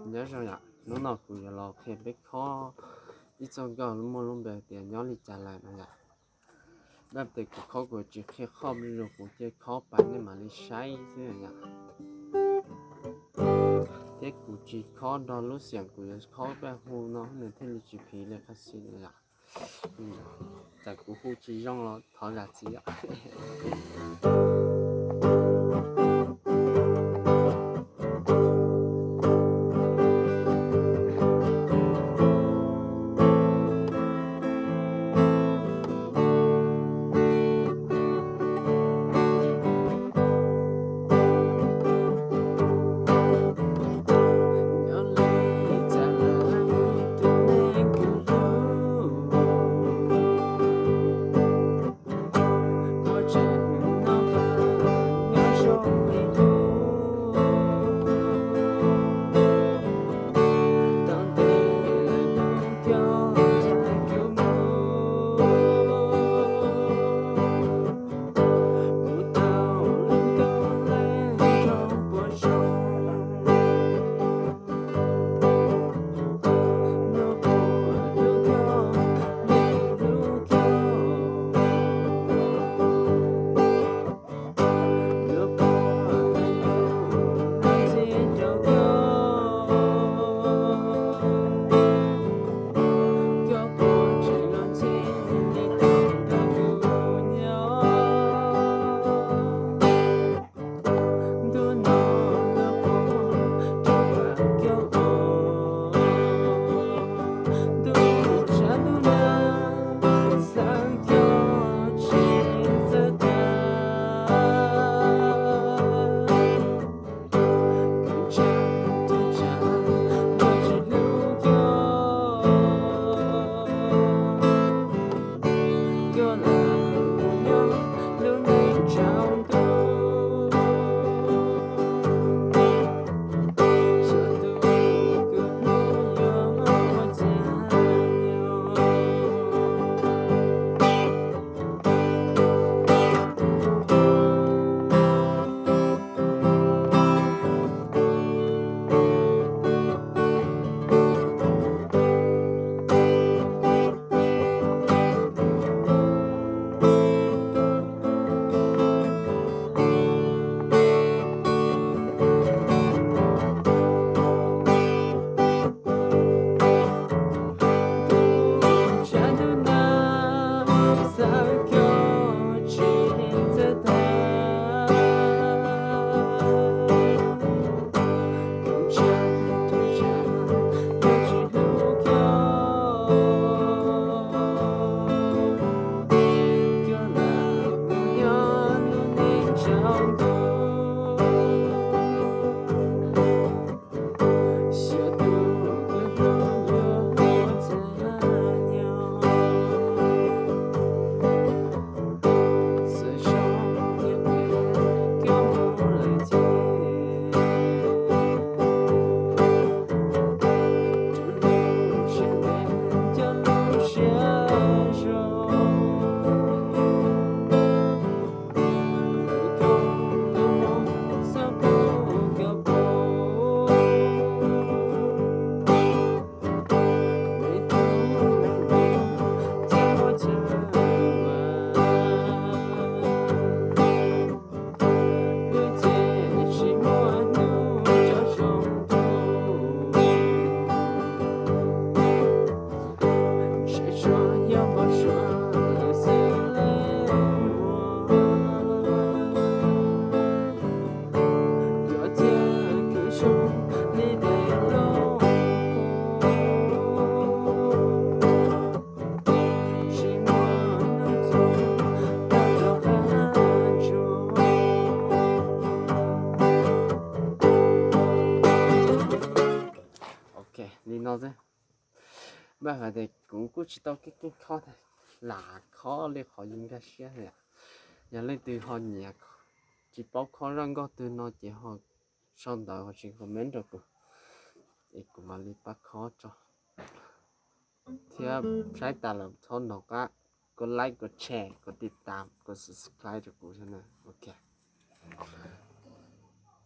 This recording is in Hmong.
Nyob zoo yom, hnub no kuv yuav los qhia peb khob ib txoj nkauj muaj lub npe tias Nyob Li Cas Lawm no yom. Dab tes kuv khob kuv tsis qhia qhov zoo, kuv cia khob pais nej mam li saib xwb yom. Thiab kuv tsis khob nrog lub xiam, kuv yuav khob paj hu no nws thiaj li tsis phiv li qab xib no yom. Txawm kuv hu tsis zoo los thov zam txim yom. Ok, li no xwb. Npaj hais tias kuv kuj tsis tau keeb keeb khob thiab, lam khob li qhov yus nkag siab yom. Yog leej twg ho nyiam, tsis paub khob zaj nkauj twg no ces ho sau ntawv ho tsis comment rau kuv, es kuv mam li pab khob tso. Thiab saib tas lawm txhob ntaus qab. koj like, koj share, koj tiv tam, koj subscribe rau kuv thiab na. Ok.